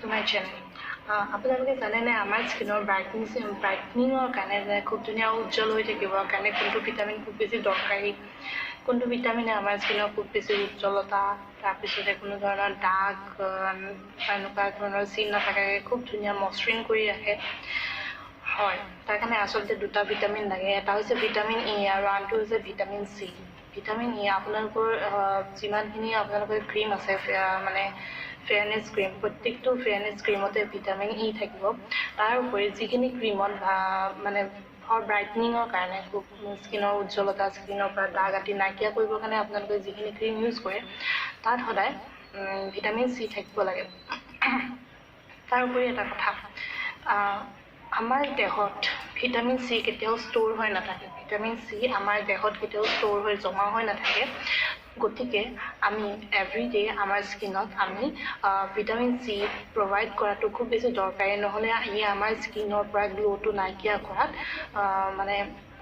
To my channel. আপোনালোকে জানেনে, আমাৰ স্কিনৰ ব্ৰাইটনিঙৰ কাৰণে যে খুব ধুনীয়া উজ্জ্বল হৈ থাকিবৰ কাৰণে কোনটো ভিটামিন খুব বেছি দৰকাৰী? কোনটো ভিটামিনে আমাৰ স্কিনৰ খুব বেছি উজ্জ্বলতা, তাৰপিছতে কোনো ধৰণৰ দাগ বা এনেকুৱা ধৰণৰ চিন নথকাকৈ খুব ধুনীয়া মসৃণ কৰি ৰাখে? হয়, তাৰ কাৰণে আচলতে দুটা ভিটামিন লাগে। এটা হৈছে ভিটামিন ই আৰু আনটো হৈছে ভিটামিন চি। ভিটামিন ই, আপোনালোকৰ যিমানখিনি আপোনালোকৰ ক্ৰীম আছে, মানে ফেয়াৰনেছ ক্ৰীম, প্ৰত্যেকটো ফেয়াৰনেছ ক্ৰীমতে ভিটামিন ই থাকিব। তাৰ উপৰি যিখিনি ক্ৰীমত মানে ফৰ ব্ৰাইটনিঙৰ কাৰণে, খুব স্কিনৰ উজ্জ্বলতা, স্কিনৰ পৰা দাগ আদি নাইকিয়া কৰিবৰ কাৰণে আপোনালোকে যিখিনি ক্ৰীম ইউজ কৰে, তাত সদায় ভিটামিন চি থাকিব লাগে। তাৰ উপৰি এটা কথা, আমাৰ দেহত ভিটামিন চি কেতিয়াও ষ্ট'ৰ হৈ নাথাকে। ভিটামিন চি আমাৰ দেহত কেতিয়াও ষ্ট'ৰ হৈ জমা হৈ নাথাকে। গতিকে আমি এভৰিডে আমাৰ স্কিনত আমি ভিটামিন চি প্ৰভাইড কৰাটো খুব বেছি দৰকাৰী। নহ'লে ই আমাৰ স্কিনৰ পৰা গ্ল'টো নাইকিয়া কৰাত মানে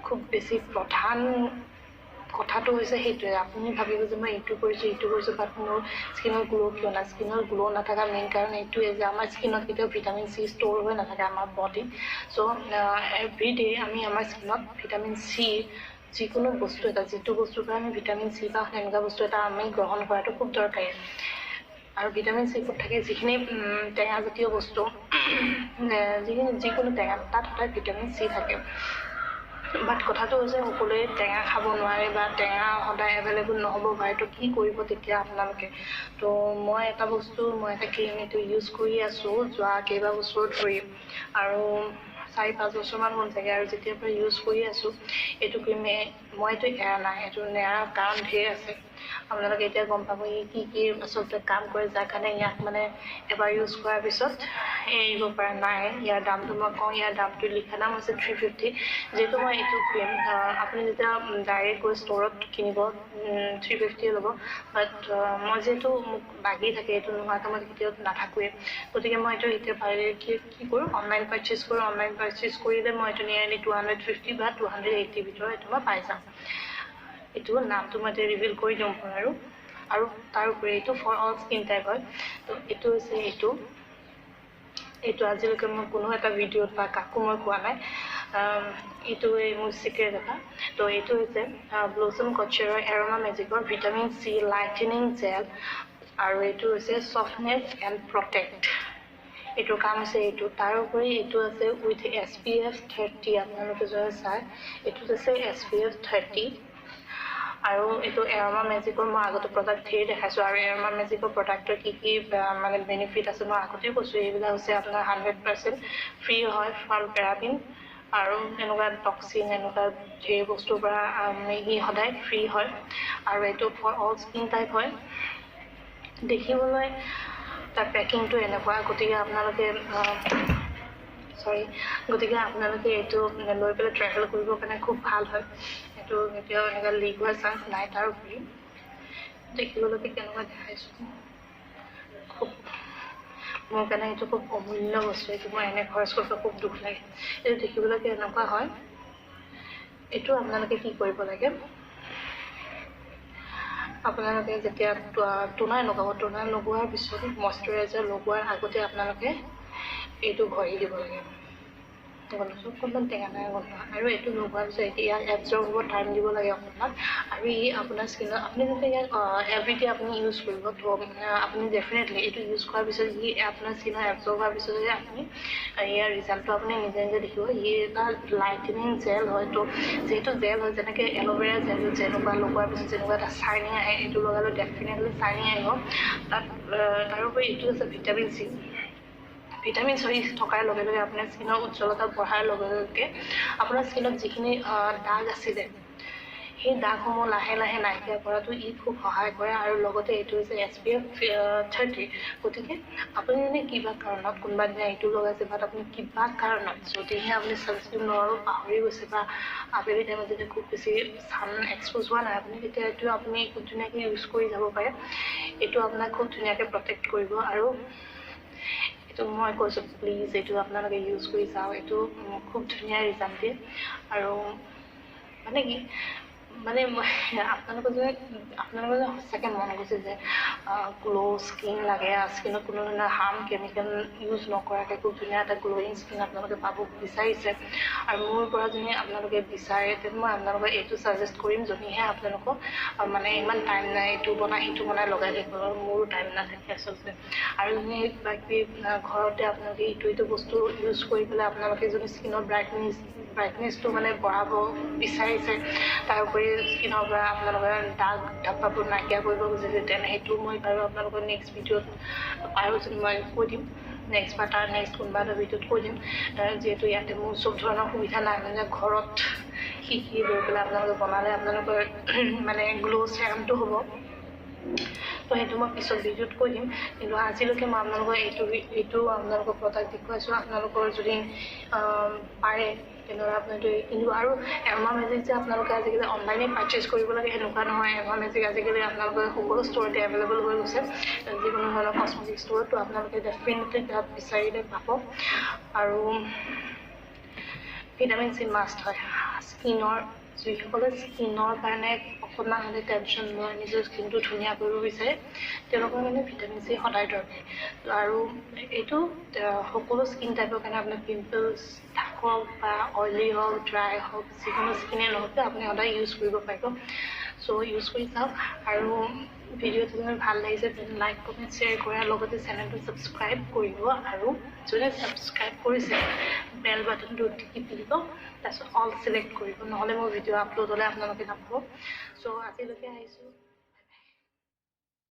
খুব বেছি প্ৰধান কথাটো হৈছে সেইটোৱে। আপুনি ভাবিব যে মই এইটো কৰিছোঁ, এইটো কৰিছোঁ, বাট মোৰ স্কিনৰ গ্ল' কিয় নাই? স্কিনৰ গ্ল' নাথাকা মেইন কাৰণ এইটোৱে যে আমাৰ স্কিনত কেতিয়াও ভিটামিন চি ষ্ট'ৰ হৈ নাথাকে আমাৰ বডিত। চ' এভৰিডে আমি আমাৰ স্কিনত ভিটামিন চি যিকোনো বস্তু এটা, যিটো বস্তুৰ পৰা আমি ভিটামিন চি পাওঁ, সেনেকুৱা বস্তু এটা আমি গ্ৰহণ কৰাটো খুব দৰকাৰী। আৰু ভিটামিন চি ক'ত থাকে? যিখিনি টেঙাজাতীয় বস্তু, যিখিনি যিকোনো টেঙা, তাত সদায় ভিটামিন চি থাকে। বাট কথাটো হৈছে, সকলোৱে টেঙা খাব নোৱাৰে বা টেঙা সদায় এভেইলেবল নহ'ব পাৰে। তো কি কৰিব তেতিয়া আপোনালোকে? তো মই এটা বস্তু, মই এটা ক্ৰীম এইটো ইউজ কৰি আছোঁ যোৱা কেইবাবছৰ ধৰি আৰু 4-5 বছৰমান হ'ল চাগে। আৰু যেতিয়াৰ পৰা ইউজ কৰি আছোঁ এইটো ক্ৰীমে, মই এইটো এৰা নাই। এইটো নেৰাৰ কাৰণ ঢেৰ আছে। আপোনালোকে এতিয়া গম পাব ই কি কি আচলতে কাম কৰে, যাৰ কাৰণে ইয়াক মানে এবাৰ ইউজ কৰাৰ পিছত এৰিব পৰা নাই। ইয়াৰ দামটো মই কওঁ। ইয়াৰ দামটো, লিখা দাম হৈছে 350। যিহেতু মই এইটো ক্ৰীম, আপুনি যেতিয়া ডাইৰেক্ট গৈ ষ্ট'ৰত কিনিব, 350য়ে ল'ব। বাট মই যিহেতু মোক লাগি থাকে, এইটো নোহোৱাকৈ মই কেতিয়াও নাথাকোৱেই, গতিকে মই এইটো এতিয়া পাৰিলে কি কি কৰোঁ, অনলাইন পাৰ্চেছ কৰোঁ। অনলাইন পাৰ্চেছ কৰিলে মই এইটো নিয়েৰলি 250 বা 280ৰ ভিতৰত এইটো মই পাই যাম। এইটো নামটো মই এতিয়া ৰিভিল কৰি দিওঁ আৰু আৰু তাৰ উপৰি এইটো ফৰ অল স্কিন টাইপ হয়। তো এইটো হৈছে এইটো এইটো আজিলৈকে মই কোনো এটা ভিডিঅ'ত বা কাকো মই কোৱা নাই। এইটো এই মোৰ চিক্ৰেট এটা। তো এইটো হৈছে blossom কচাৰৰ এৰমা মেজিকৰ vitamin C lightning gel আৰু এইটো হৈছে ছফ্টনেছ এণ্ড প্ৰটেক্ট। এইটোৰ কাম হৈছে এইটো। তাৰোপৰি এইটো আছে উইথ এছপিএফ 30। আপোনালোকে যদি চায়, এইটোত আছে এছপিএফ 30। আৰু এইটো এৰমা মেজিকৰ মই আগতে প্ৰডাক্ট ধেৰ দেখাইছোঁ আৰু এৰমা মেজিকৰ প্ৰডাক্টৰ কি কি মানে বেনিফিট আছে, মই আগতেই কৈছোঁ। এইবিলাক হৈছে আপোনাৰ 100% ফ্ৰী হয় ফ্ৰম পেৰাবিন আৰু এনেকুৱা টক্সিন, এনেকুৱা ধেৰ বস্তুৰ পৰা ই সদায় ফ্ৰী হয়। আৰু এইটো ফৰ অল স্কিন টাইপ হয়। দেখিবলৈ তাৰ পেকিংটো এনেকুৱা। গতিকে আপোনালোকে, চৰি, গতিকে আপোনালোকে এইটো লৈ পেলাই ট্ৰেভেল কৰিবৰ কাৰণে খুব ভাল হয়। এইটো কেতিয়াও এনেকুৱা লিক হোৱাৰ চান্স নাই। তাৰোপৰি দেখিবলৈকে কেনেকুৱা দেখাইছোঁ। খুব মোৰ কাৰণে এইটো খুব অমূল্য বস্তু। এইটো মই এনে খৰচ কৰিব খুব দুখ লাগে। এইটো দেখিবলৈকে এনেকুৱা হয়। এইটো আপোনালোকে কি কৰিব লাগে? আপোনালোকে যেতিয়া টোনাৰ লগাব, টোনাৰ লগোৱাৰ পিছত, মইশ্চাৰাইজাৰ লগোৱাৰ আগতে আপোনালোকে এইটো ঘঁহি দিব লাগে। গোন্ধটো অকণমান টেঙা টেঙা গোন্ধ। আৰু এইটো লগোৱাৰ পিছত এতিয়া ইয়াক এবজৰ্ব হ'ব টাইম দিব লাগে অকণমান। আৰু ই আপোনাৰ স্কিনত, আপুনি যেতিয়া ইয়াক এভৰিডে আপুনি ইউজ কৰিব, তো আপুনি ডেফিনেটলি এইটো ইউজ কৰাৰ পিছত, ই আপোনাৰ স্কিনত এবজৰ্ব হোৱাৰ পিছতে আপুনি ইয়াৰ ৰিজাল্টটো আপুনি নিজে নিজে দেখিব। ই এটা লাইটেনিং জেল হয়। তো যিহেতু জেল হয়, যেনেকৈ এল'ভেৰা জেল যেনেকুৱা লগোৱাৰ পিছত যেনেকুৱা এটা শ্বাইনিং আহে, এইটো লগালেও ডেফিনেটলি শ্বাইনিং আহিব তাত। তাৰোপৰি এইটো আছে ভিটামিন চি। ভিটামিন চি থকাৰ লগে লগে আপোনাৰ স্কিনৰ উজ্জ্বলতা বঢ়াৰ লগে লগে আপোনাৰ স্কিনত যিখিনি দাগ আছিলে, সেই দাগসমূহ লাহে লাহে নাইকিয়া কৰাতো ই খুব সহায় কৰে। আৰু লগতে এইটো হৈছে এছপিএফ 30। গতিকে আপুনি যদি কিবা কাৰণত কোনোবা দিনা এইটো লগাইছে, বাট আপুনি কিবা কাৰণত যদিহে আপুনি ছানস্ক্ৰীন লগাব পাহৰি গৈছে বা আবেলি টাইমত যেতিয়া খুব বেছি ছান এক্সপ'জ হোৱা নাই আপুনি, তেতিয়া এইটো আপুনি খুব ধুনীয়াকৈ ইউজ কৰি যাব পাৰে। এইটো আপোনাক খুব ধুনীয়াকৈ প্ৰটেক্ট কৰিব। আৰু এইটো মই কৈছোঁ, প্লিজ এইটো আপোনালোকে ইউজ কৰি চাওক। এইটো খুব ধুনীয়া ৰিজাল্ট দিয়ে। আৰু মানে কি মানে আপোনালোকৰ যে সঁচাকৈ মন গৈছে যে গ্ল' স্কিন লাগে, স্কিনত কোনো ধৰণৰ হাৰ্ম কেমিকেল ইউজ নকৰাকৈ খুব ধুনীয়া এটা গ্ল'য়িং স্কিন আপোনালোকে পাব বিচাৰিছে আৰু মোৰ পৰা যদি আপোনালোকে বিচাৰে, তেন্তে মই আপোনালোকক এইটো ছাজেষ্ট কৰিম। যদিহে আপোনালোকক মানে ইমান টাইম নাই এইটো বনাই সিটো বনাই লগাই থাকিব, মোৰো টাইম নাথাকে আচলতে। আৰু যদি কিবা কিবি ঘৰতে আপোনালোকে ইটো ইটো বস্তু ইউজ কৰি পেলাই আপোনালোকে যদি স্কিনৰ ব্ৰাইটনেছটো মানে বঢ়াব বিচাৰিছে, তাৰোপৰি স্কিনৰ পৰা আপোনালোকে দাগ ধাপ্পাবোৰ নাইকিয়া কৰিব খুজিছে, তেনে সেইটো মই বাৰু আপোনালোকৰ নেক্সট ভিডিঅ'ত পাৰোঁ যদি মই কৈ দিম, নেক্সট বা তাৰ নেক্সট কোনোবা এটা ভিডিঅ'ত কৈ দিম। যিহেতু ইয়াতে মোৰ চব ধৰণৰ সুবিধা নাই, মানে ঘৰত শিকি লৈ পেলাই আপোনালোকে বনালে আপোনালোকৰ মানে গ্ল' চেৰামটো হ'ব, তো সেইটো মই পিছত ভিডিঅ'ত কৈ দিম। কিন্তু আজিলৈকে মই আপোনালোকৰ এইটো আপোনালোকৰ প্ৰডাক্ট দেখুৱাইছোঁ। আপোনালোকৰ যদি পাৰে তেনেহ'লে আপোনালোকে কিন্তু আৰু এৰমা মেজিক যে আপোনালোকে আজিকালি অনলাইনে পাৰ্চেছ কৰিব লাগে সেনেকুৱা নহয়। এৰমা মেজিক আজিকালি আপোনালোকে সকলো ষ্ট'ৰতে এভেইলেবল হৈ গৈছে, যিকোনো ধৰণৰ কচমেটিক ষ্ট'ৰতো আপোনালোকে ডেফিনেটলি তাত বিচাৰিলে পাব। আৰু ভিটামিন চি মাষ্ট হয় স্কিনৰ, যিসকলে স্কিনৰ কাৰণে অকণমান হ'লে টেনশ্যন লয়, নিজৰ স্কিনটো ধুনীয়া কৰিব বিচাৰে, তেওঁলোকৰ কাৰণে ভিটামিন চি সদায় দৰকাৰী। আৰু এইটো সকলো স্কিন টাইপৰ কাৰণে, আপোনাৰ পিম্পলছ থাকক বা অইলি হওক, ড্ৰাই হওক, যিকোনো স্কিনে নহওক, আপুনি সদায় ইউজ কৰিব পাৰিব। চ' ইউজ কৰি চাওক। আৰু ভিডিঅ'টো যদি ভাল লাগিছে তেনে লাইক, কমেণ্ট, শ্বেয়াৰ কৰাৰ লগতে চেনেলটো ছাবস্ক্ৰাইব কৰিব। আৰু যোনে ছাবস্ক্ৰাইব কৰিছে বেল বাটনটো টিপি দিব, তাৰপিছত অল চিলেক্ট কৰিব, নহ'লে মোৰ ভিডিঅ' আপলোড হ'লে আপোনালোকে নাপাব। চ' আজিলৈকে আহিছোঁ।